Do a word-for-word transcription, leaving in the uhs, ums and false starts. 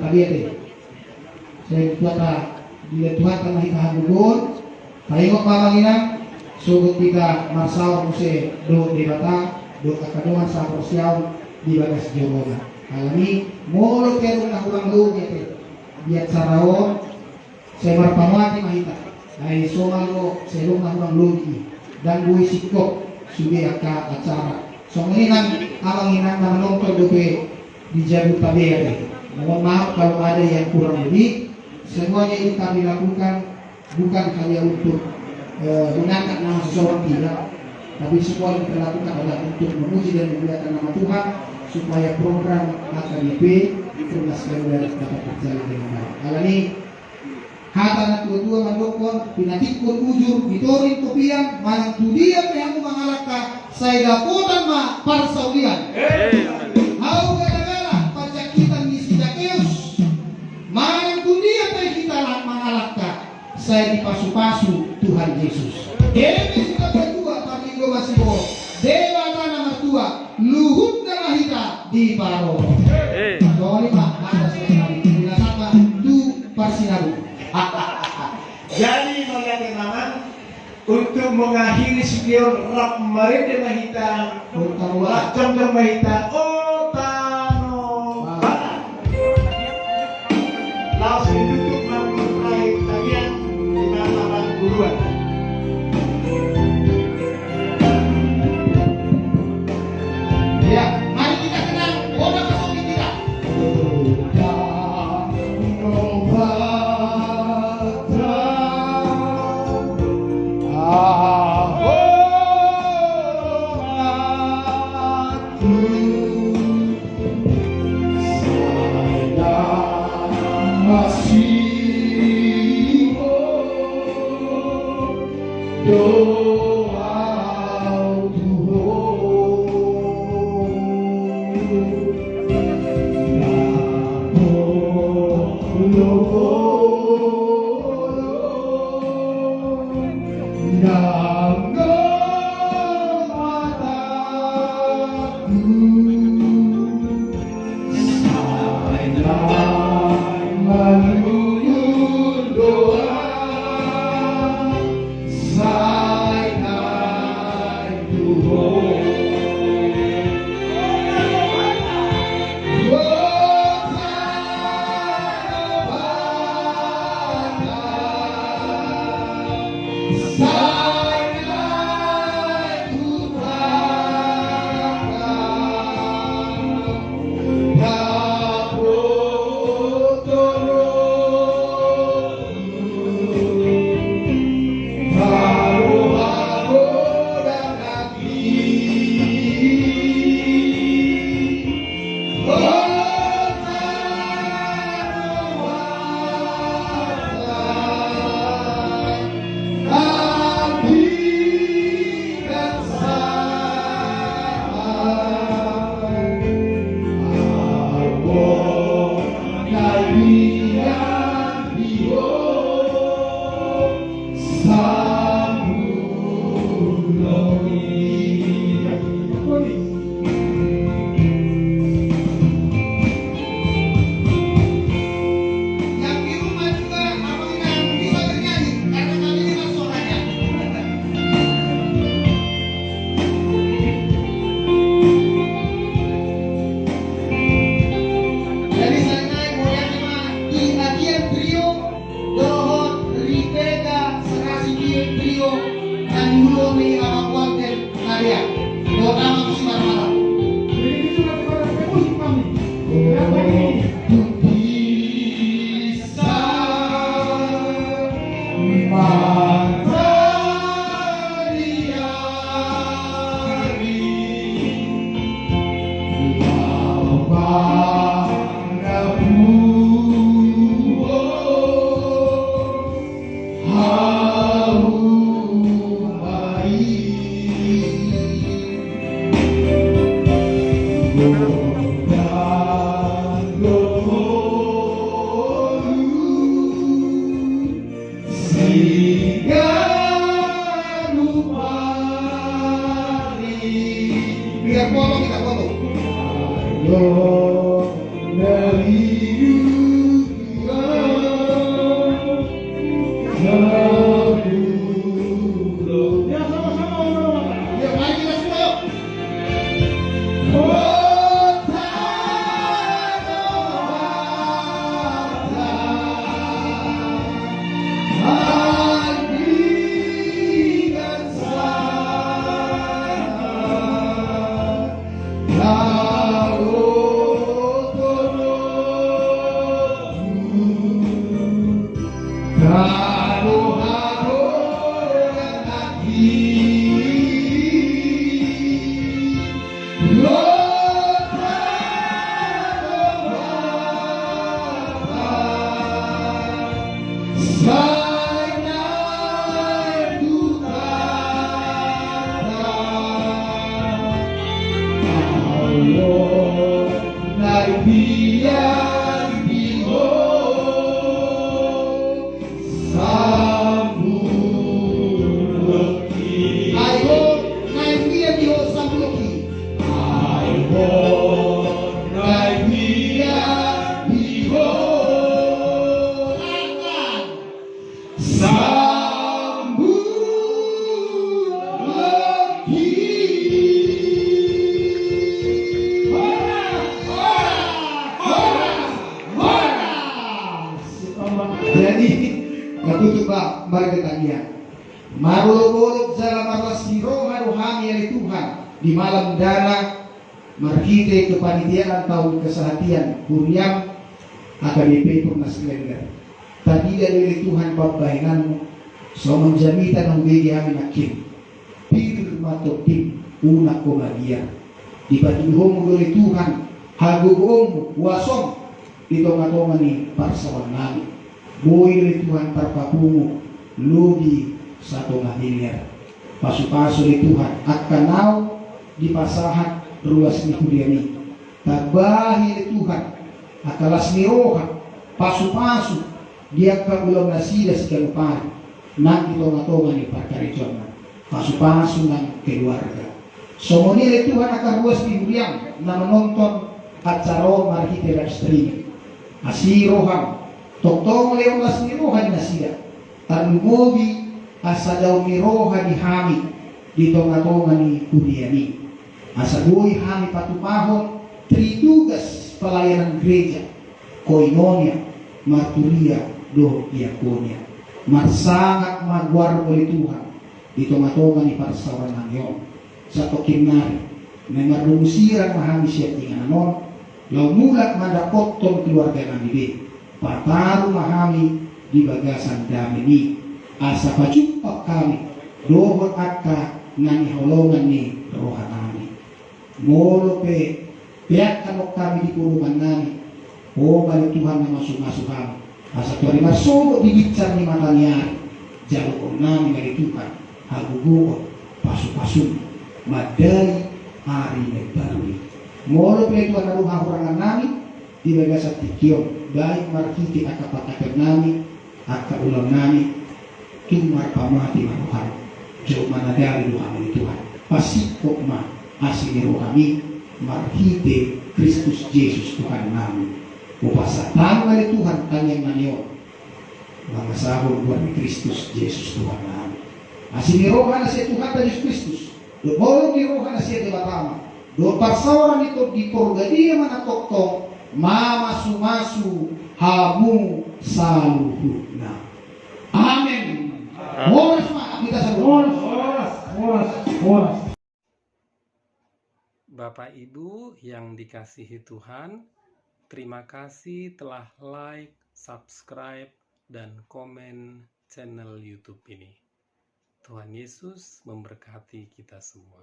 Tabiat i. Sai Tuhanta, dilehon Tuhanta ma hita hagogoon. Taingot ma amang inang, sogot hita marsaor muse dohot Debata dohot angka dongan sahaporseaon di bagas joro-Na. Alani, molo pe adong na hurang lobi ate di acara on, sai marpamuati ma hita. Ai somal do sai adong na hurang lobi i, ndang boi singkop sude angka acara. Songon i nang amang inang na manonton dope di jabu tabea i. Mohon maaf kalau ada yang kurang lebih. Semuanya ini kami lakukan bukan hanya untuk, eh, mengangkat nama seseorang, tidak, tapi semua yang kita lakukan adalah untuk memuji dan memuliakan nama Tuhan, supaya program H K B P di Perumnas Garuda dapat berjalan dengan baik. Alani, hata natuatua mandokkon, pinatikkon ujur, pitorin topian, manang tu dia pe hamu mangalangka, sai dapotan ma parsaulian. Hau galagala panjangkitan ni si Zakeus, manang tu dia pe hita laho mangalangka, sai dipasupasu Tuhan Jesus. Eme si Natua-tua, parlinggoman siborok, Debata na martua, luhutna ma hita diparorot. Songon i ma hata sian hami, di na sapa tu parsinabung. Jadi mauliate ma amang, untuk mengakhiri sidea on, rap marende ma hita, rap jongjong ma hita, o tano Batak. Laos ditutup ma terakhir tangiang di mata pangguruan. Ya, mari kita kenang, bona pasongi kita. Yang di rumah juga, abang yang bisa bernyanyi, karena kami dengar suaranya. Jadi, saonari mauliate ma di Adian Trio dohot Rebecca Serasi Trio, na niulahon ni Amang Walter Naria dohot Amang Simarmata. Jadi, itu sudah dipakai musik kami. Kenapa ini? Na tutup ma marga tangiang. Marolopolop jala marlas ni roha do hami ale Tuhan di malam dana marhite kepanitiaan taon kesehatian huriam H K B P Purnas Klender. Tarida do ale Tuhan pambahenanmu songon jamita na hubege hami nangkin. Pir ma tondim, unang ho mabiar. Dipatuduhonmu do ale Tuhan hagogoonmu, huasom di tongatonga ni parsaorannami. Boi do ale Tuhan parpapungu lobi satonga miliar. Pasupasu ale Tuhan angka naung dipasahat ruas ni huriami. Tambahi ale Tuhan angka las ni roha, pasupasu di angka ulaon nasida siganup ari nang di tongatonga ni parkarejoanna. Pasupasu nang keluarga. Songon i ale Tuhan angka ruas ni huriam na manonton acara on marhite live streaming. Asi roham, tongtong lehon las ni roha di nasida. Tarlumobi asa daon ni roha di hami di tongatonga ni huriami. Asa boi hami patupahon tritugas pelayanan gereja, koinonia, marturia dohot diakonia. Marsangap ma goarmu ale Tuhan di tongatonga ni parsaorannami on. Satongkin nari na mardomu sirang ma hami sian inganan on, laho mulak mandapothon keluarganami be. Pataru ma hami di bagasan damemi, asa pajumpang hami dohot angka na nihaholongan ni rohanami. Molo pe peak hamu hami di porongannami, ho ma ale Tuhan na masumasu hami, asa tu ari marsogot di ginjang ni mataniari jaloonnami ma ale Tuhan hagogoon, pasupasum mandai ari na imbaru i. Molo pe ale Tuhan adong hahurangannami di bagasan tingki on, baik marhite angka pangkataionnami, angka ulaonnami, tung marpamate ma roham, jolma na dali do hami ale Tuhan. Pasingkop ma asi ni rohami marhite Kristus Jesus Tuhannami. Hupasahat hami ma ale Tuhan tangiangnami on mangasahon goar ni Kristus Jesus Tuhannami. Asi ni roha na sian Tuhanta Jesus Kristus, dohot holong ni roha na sian Debata Ama, dohot parsaoran ni Tondi Porbadia ma na tongtong mamasumasu hamu saluhutna. Amen. Amen. Horas ma hita saluhutna. Horas, horas, horas, horas. Bapak Ibu yang dikasihi Tuhan, terima kasih telah like, subscribe, dan komen channel YouTube ini. Tuhan Yesus memberkati kita semua.